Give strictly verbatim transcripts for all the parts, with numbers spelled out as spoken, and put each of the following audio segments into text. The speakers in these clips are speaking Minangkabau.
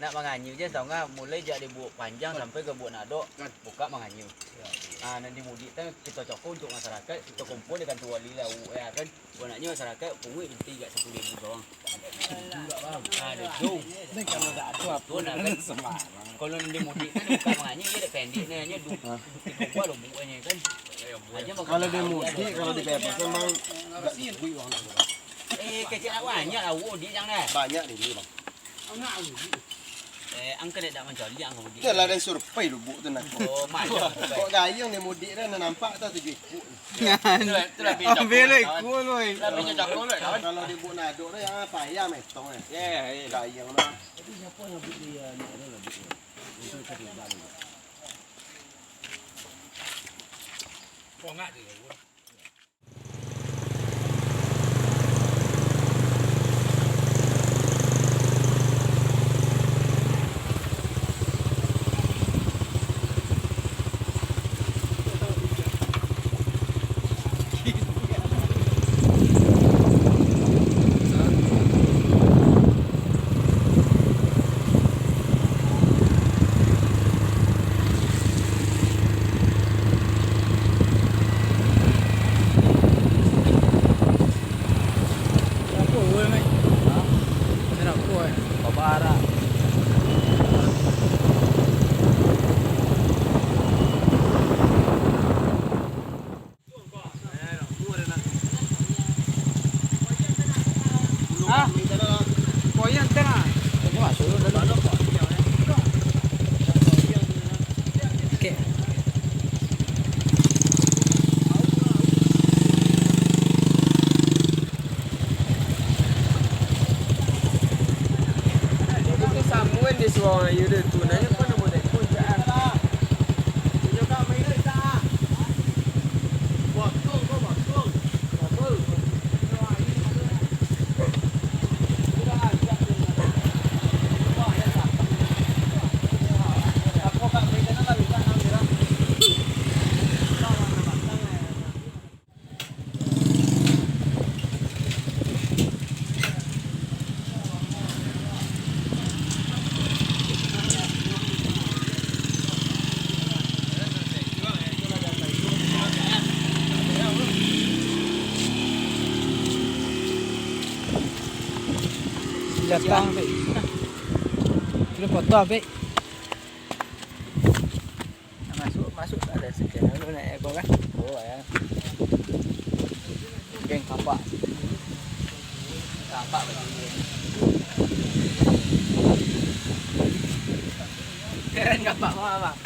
Nak manganyu je, tau nggak? Mulai jak di Buak Panjang sampai ka Buak Nadok, buka manganyu. Ah, nan di mudik tu kito cako untuak masarakaik, kito kumpua di kantua wali lah, U R kan. Banyaknyo masarakaik, punguik benti gak sapuluah ribu doang. Ah, ado tu. Kalau nan di mudik kan buka manganyu, je dek pendek ni, hanya du-, dua lo bukannya kan. Kalau di mudik, kalau di bebas, memang agak sepi uang tu. Eh, kecil awak banyak lah, oh, di jangan. Banyak di sini, Bang. Eh, angka dek dak mancaliak angka mudik. Dah lah, dah survei lubuk tu nak. Oh, macam survei. Kok gayung ni mudik dah, nampak tak tujuh ikut. Itulah, itulah beda. Ambil lah kawan. Ikut, woi. Itulah beda cakap lah, kawan. Kalau di Buk Nadok tu yang payah metong, eh. Ya, ya, ya. Gayung lah. Tapi siapa yang buat dia, ni ada lah buat dia. Itu satu balik. Kongak tu, ya, gua. Hah? Koyan tengah. Oke. Itu samuan di suang ayu tu. Nanya kau nak buat puncak ah. Datang, Bek. Sudah foto, Bek. Masuk, masuk, ada sekian dulu naik aircon kan? Oh, ya. Geng kapak. Kapak baju. Keren kapak mah, Bang.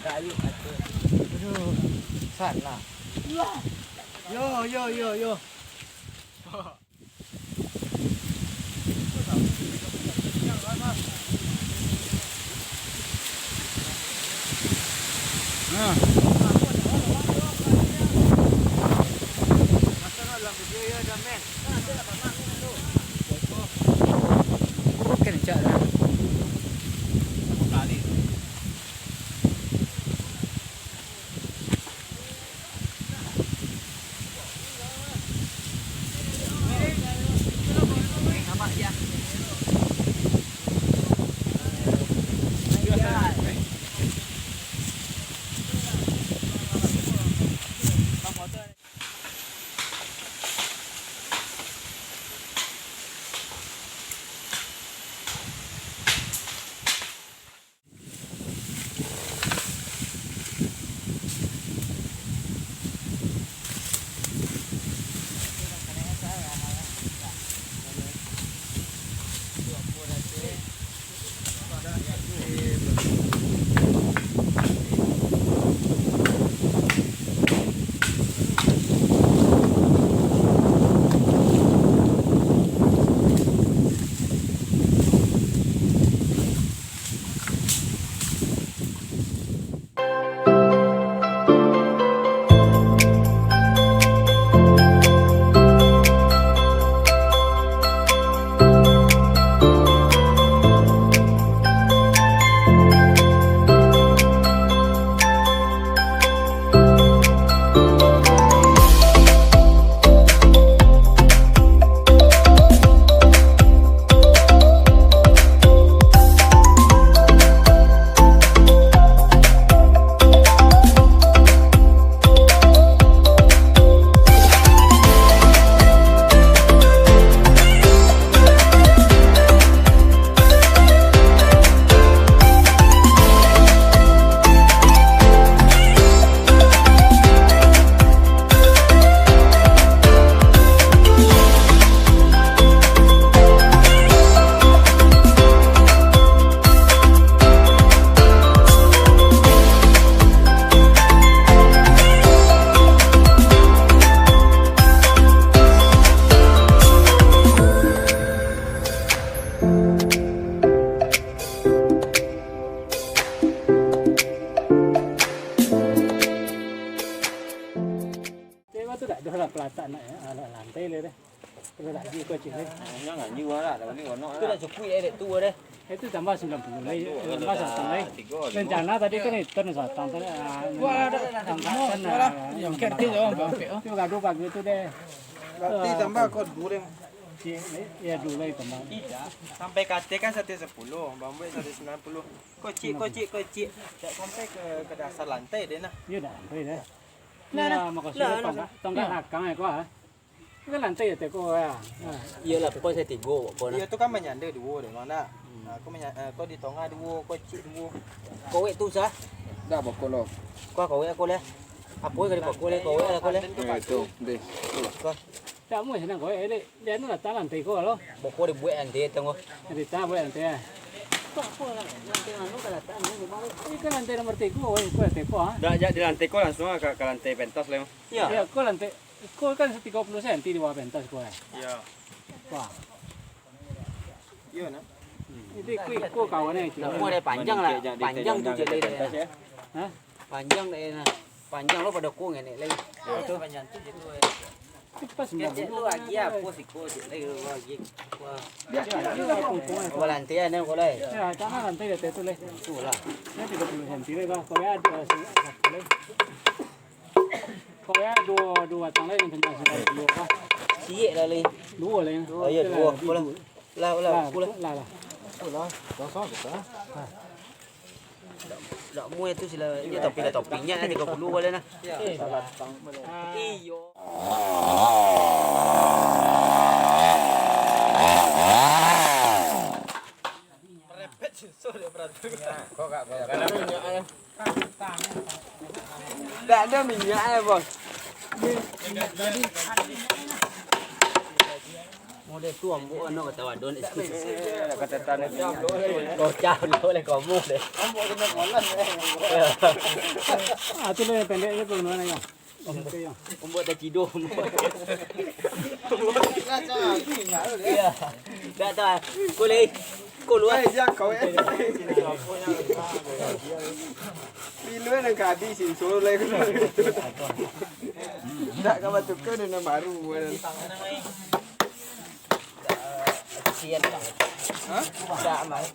Kayu, kayu. Aduh, salah. Yo, yo, yo, yo. Nah. Oh, kencak dah. Iko cik, eh. Jangan jua lah, dah bali onok. Itu lah. Dah cukup ya, dek tu deh. Itu tambah sembilan puluh lagi, tambah satu lagi. Rencana tadi kan itu satu tadi, ah, angkatan, ah, yang kerti tu, itu gaduh pagi tu deh. Berarti tambah kau dua deh. Cik, ya, dua lagi tambah. Tidak. Sampai kate kan satu sepuluh, bambuik satu sembilan puluh. Kocik, kocik, kocik. Tak sampai ke, ke dasar lantai deh nah. Iya, dah sampai deh. Nah, nah. Makasih lah, tongkat, tongkat nakang ya, kau, ah. Kan lantai ya, teko ya. Nah. Iyolah, pokok saya tigo, pokok nah. Iya, tu kan manyanda duo deh, mana? Hmm. Nah, aku manya-, eh, kau di tongah duo, kau cik duo. Kowek tu sah? Dah, bokol lo. Kau kowek aku leh. Apa yang kau kowek, kowek aku leh. Eh, tu, deh. Kau. Tak mau senang kowek, dek. Dia anu datang lantai kau lo. Bokol dibuat lantai, tengok. Cerita buat lantai ya. Kau apa lah, lantai anu kau datang, ni memang. Ini kan lantai nomor tigo, weh, kau lantai kau, ah. Dah, jak di lantai kau langsung ah, ke, ke lantai pentas lah. Ya. Ya, kau lantai. Iko kan satigo puluah senti di bawah pentas ko, eh. Iya. Wah. Iya, nah. Jadi iko, iko kawan eh, iko. Nak mau ada panjang lah. Panjang tu jadi pentas, ya. Hah? Panjang dek nah. Panjang lo pado ko ngenek lai. Itu panjang tu jadi. Itu pas. Kecek lu lagi apa sih ko, cek lai lu lagi. Wah. Wah, lantai ane ko lai. Ya, tanah lantai dek tu lai. Tu lah. Ini tigo puluah senti lai, bah. Kau ya ada sih, lai. Kau ya, duo, duo batang lai nan kencang sampai duo, bah. Siek lah lai. Duo lai. Oh, iya, duo. Lah, lah, lah, lah. Lah, lah. Dak, dak muai tu sila, iyo, tapi lah topinya lah tigo puluah boleh nah. Iyo. Merepet susu dia beratur. Kok gak goyang? Ndak ado minyak eh, Bos. Model tu ambo anu kata wadon. Kata tanah tu ambo. Kocah lo oleh kamu deh. Ambo kena kolam eh. Ah, tu lah yang pendek je tu, mana ya? Ombak tacido. Iyo. Dak tahu. Kau lai. Kau luar. Eh, jangan kau eh. Pilu nan ka habis, inso lai. Dak ka batukar dengan baru. Sian lah. Hah? Dak, Mas.